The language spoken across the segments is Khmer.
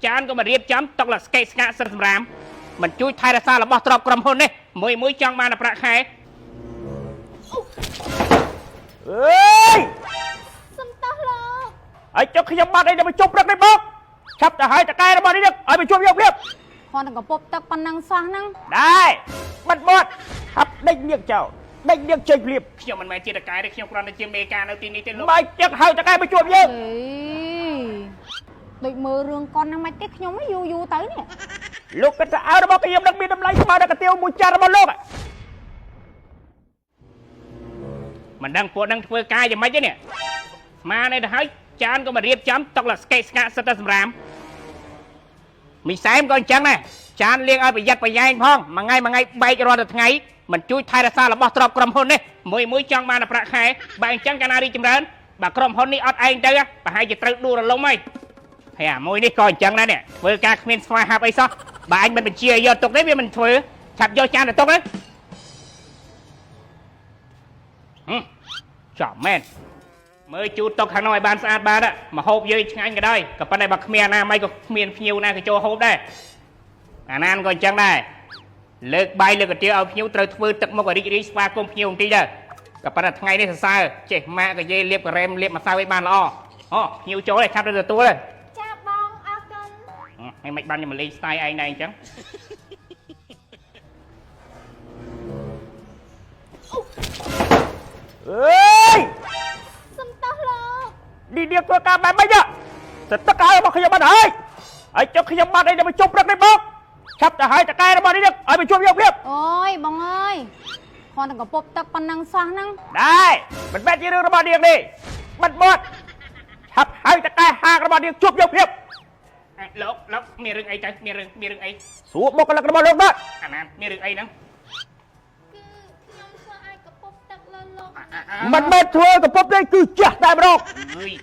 ចានក៏មិនរៀបចំតុកលស្កេស្កាក់សិនសម្រាមមិនជួយថែរក្សារបស់ទ្រព្យក្រុមហ៊ុននេះមួយមួយចង់បានតែប្រាក់ខែ អើយ សំតោះលោក ហើយចុះខ្ញុំបាត់អីដល់មកជប់ព្រឹកនេះមកឆាប់ទៅហើយតកែរបស់នេះឲ្យមកជួបយកព្រាប គ្រាន់តែកំពប់ទឹកប៉ុណ្ណឹងសោះហ្នឹង ដែរបិទមាត់ឆាប់ដេញនាងចោលដេញនាងចេញភ្លាម ខ្ញុំមិនមែនជាតកែទេខ្ញុំគ្រាន់តែជាមេការនៅទីនេះទេលោក មកចឹកហើយតកែមកជួបយើង អេដូចមើលរឿងកុនហ្នឹងមិនទេខ្ញុំយូរយូរទៅនេះ លោកគិតថាអើរបស់ខ្ញុំនឹងមានតម្លៃស្មើនឹងកាទៀវមួយចានរបស់លោក មិនដឹងពួកនឹងធ្វើការយ៉ាងម៉េចទេនេះស្មានឯទៅហើយចានក៏មិនរៀបចំតុកលស្កេស្កាក់សិតតែសម្រាមមីសែមក៏អញ្ចឹងដែរចានលាងឲ្យប្រយ័ត្នប្រយែងផងមួយថ្ងៃមួយថ្ងៃបែករាល់តែថ្ងៃមិនជួយថែរក្សារបស់ទ្រព្យក្រុមហ៊ុននេះមួយមួយចង់បានតែប្រាក់ខែបើអញ្ចឹងកាលណារីកចម្រើនបើក្រុមហ៊ុននេះអត់ឯងទៅប្រហែលជាត្រូវដួលរលំហើយហើយអាមួយនេះក៏អញ្ចឹងដែរនេះធ្វើការគ្មានស្វាហាប់អីសោះបើអញមិនបញ្ជាឲ្យយកទុកទេវាមិនធ្វើឆាប់យកចានទៅទុកទៅហឹមចំមែនមើលជូតតុកខាងនោះឲ្យបានស្អាតបានមកហូបយើងឆ្ងាញ់ក៏ដោយក៏ប៉ុន្តែបើគ្មានអាណាមិនក៏គ្មានភ្ញៀវណាក៏ចូលហូបដែរអាណានក៏អញ្ចឹងដែរលើកបាយលើកកាទៀវឲ្យភ្ញៀវត្រូវធ្វើទឹកមុខឲ្យរីករាយស្វាគមន៍ភ្ញៀវបន្តិចដែរក៏ប៉ុន្តែថ្ងៃនេះសរសើរចេះម៉ាក់ក៏យាយលាបការ៉េមលាបម្សៅឲ្យបានល្អអូភ្ញៀវចូលហើយឆាប់ទៅទទួលហើយ ចាបងអរគុណ ហើយមិនបានខ្ញុំមកលេងស្ទាយឯងដែរអញ្ចឹង អើយ សំតោះលោក នេះនាងធ្វើការបែបម៉េចសទឹកហើយរបស់ខ្ញុំបាត់ហើយហើយចុះខ្ញុំបាត់អីដល់មកជប់ព្រឹកនេះមកឆាប់ទៅហើយតកែរបស់នេះឲ្យមកជួបយកព្រាប អូយបងអើយគ្រាន់តែកំពប់ទឹកប៉ុណ្ណឹងសោះហ្នឹង ដែរមិនមែនជារឿងរបស់នាងទេបិទមាត់ឆាប់ហើយតកែហាងរបស់នាងជួបយកព្រាប អាលោកលោកមានរឿងអីទៅមានរឿងមានរឿងអី សួរបុគ្គលិករបស់លោកណា អាណានមានរឿងអីហ្នឹង គឺខ្ញុំធ្វើឲ្យកពប់ទឹកលើលោក អាអា មិនមែនធ្វើកពុបទេគឺចាស់តែម្ដង អើយ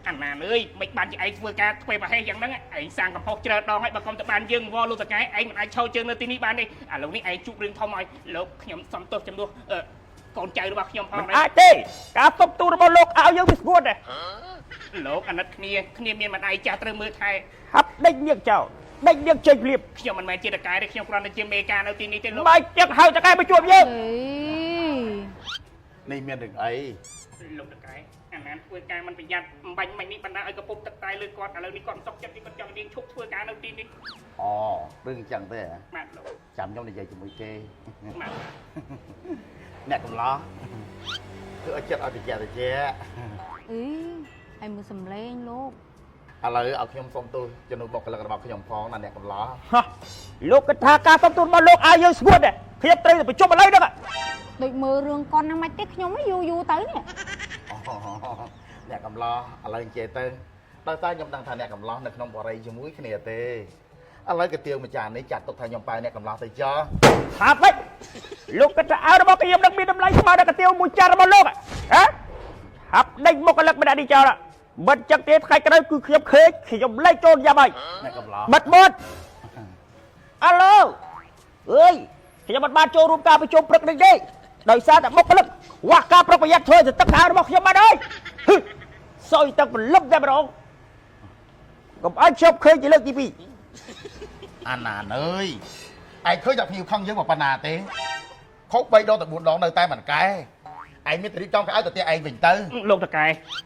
អាណានអើយមិនបានជាឯងធ្វើការធ្វើប្រហែសយ៉ាងហ្នឹងឯងសាងកំហុសច្រើនដងហើយបើកុំទៅបានយើងវល់លោកតកែឯងមិនអាចឈរជើងនៅទីនេះបានទេឥឡូវនេះឯងជួបរឿងធំហើយលោកខ្ញុំសុំទោសចំនួនកូនចៅរបស់ខ្ញុំផង មិនអាចទេការសុំទូរបស់លោកឲ្យយើងវាស្ងួតដែរ លោកអាណិតគ្នាគ្នាមានម្ដាយចាស់ត្រូវមើលថែ ហាប់ដេញនាងចោលដេញនាងចេញភ្លាម ខ្ញុំមិនមែនជាតកែទេខ្ញុំគ្រាន់តែជាមេការនៅទីនេះទេលោក មកចឹកហើយតកែមកជួបយើង អេ នេះមានរឿងអី លោកតកែអាណានធ្វើការមិនប្រយ័ត្នអំបញ្ញមិញនេះបណ្ដាឲ្យកពុបទឹកតែលើគាត់ឥឡូវនេះគាត់មិនសុខចិត្តទេគាត់ចង់នាងឈប់ធ្វើការនៅទីនេះ អូរឿងអញ្ចឹងទេហ៎ បាទលោក ចាំខ្ញុំនិយាយជាមួយគេ បាទ អ្នកកំឡោះគឺឲ្យចិត្តឲ្យតិចតិច អីហើយមើលសំលេងលោក ឥឡូវឲ្យខ្ញុំសុំទោសជំនួសបុគ្គលិករបស់ខ្ញុំផងណាអ្នកកំឡោះ ហោះលោកគិតថាការសុំទូរបស់លោកឲ្យយើងស្ងួតដែរខ្ញុំត្រូវតែប្រជុំឥឡូវហ្នឹង ដូចមើលរឿងកុនហ្នឹងមិនទេខ្ញុំយូរយូរទៅនេះ អូអ្នកកំឡោះឥឡូវនិយាយទៅដោយសារខ្ញុំដឹងថាអ្នកកំឡោះនៅក្នុងបរិយជាមួយគ្នាទេឥឡូវកាទៀវមួយចាននេះចាត់ទុកថាខ្ញុំប៉ែអ្នកកំឡោះទៅចោះ ថាម៉េចលោកគិតថាអើរបស់ខ្ញុំនឹងមានតម្លៃស្មើនឹងកាទៀវមួយចានរបស់លោកហ៎ហាប់ដេញបុគ្គលិកម្នាក់នេះចោលមិនចឹងទេថ្ងៃក្រោយគឺខ្ញុំខេកខ្ញុំលេចចូលយ៉ាប់ហើយ អ្នកកំឡោះ បិទមាត់អាឡូអើយខ្ញុំមិនបានចូលរួមការប្រជុំព្រឹកនេះទេដោយសារតែបុគ្គលិកខ្វះការប្រុងប្រយ័ត្នធ្វើឲ្យទឹកខោរបស់ខ្ញុំបាត់ហើយហឹសុយទឹកព្រលឹមតែម្ដងកុំឲ្យជប់ឃើញជាលើកទី2 អាណានអើយឯងឃើញតែភ្ញៀវខឹងយើងមកប៉ុណ្ណាទេខុស3ដងទៅ4ដងនៅតែមិនកែឯងមានតែរៀបចំកៅអៅទៅផ្ទះឯងវិញទៅ លោកតកែ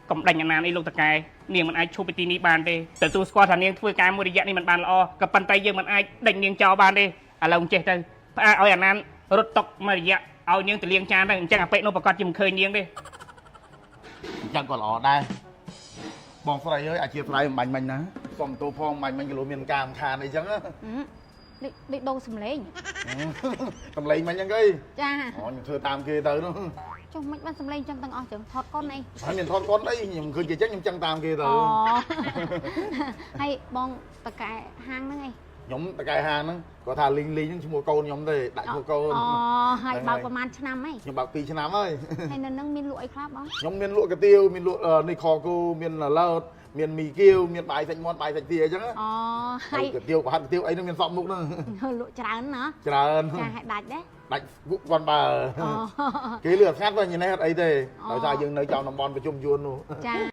កុំដេញអាណានអីលោកតកែនាងមិនអាចឈប់ពីទីនេះបានទេទទួលស្គាល់ថានាងធ្វើការមួយរយៈនេះមិនបានល្អក៏ប៉ុន្តែយើងមិនអាចដេញនាងចោលបានទេឥឡូវចេះទៅផ្អាកឲ្យអាណានរត់តុកមួយរយៈឲ្យនាងទៅលាងចានទៅអញ្ចឹងអាពេកនោះប្រកាសជាមិនឃើញនាងទេ អញ្ចឹងក៏ល្អដែរបងស្រីអើយអាជាស្រ័យមិនបាញ់មិញណាសុំទោសផងបាញ់មិញគីឡូមានការរំខានអីចឹងណា ដូចដូចដូរសំលេង តម្លេងមិញហ្នឹងគេ ចា អូខ្ញុំធ្វើតាមគេទៅនោះ ចុះមិនបានសំលេងចឹងទាំងអស់ចឹងថតកុនអី ហើយមានថតគាត់អីខ្ញុំឃើញគេចឹងខ្ញុំចឹងតាមគេទៅ អូហើយបងតកែហាងហ្នឹងអី ខ្ញុំតកែហាងហ្នឹងគាត់ថាលីងលីងហ្នឹងឈ្មោះកូនខ្ញុំទេដាក់ឈ្មោះកូន អូហើយបើកប្រហែលឆ្នាំហី ខ្ញុំបើក2ឆ្នាំហើយ ហើយនៅហ្នឹងមានលក់អីខ្លះបង ខ្ញុំមានលក់កាទៀវមានលក់នេះខគោមានឡោតមានមីគៀវមានបាយសាច់មាន់បាយសាច់ទាអញ្ចឹង អូហើ ហើយ យកាទៀវប្រហិតកាទៀវអីហ្នឹងមានសពមុខហ្នឹង លក់ច្រើនណា ច្រើន ចាឲ្យដាច់ដែរ ដាច់គាត់បើ អូ គេលឺអត់ស្ងាត់វិញនេះអត់អីទេដោយសារយើងនៅចំតំបន់ប្រជុំយួននោះ ចា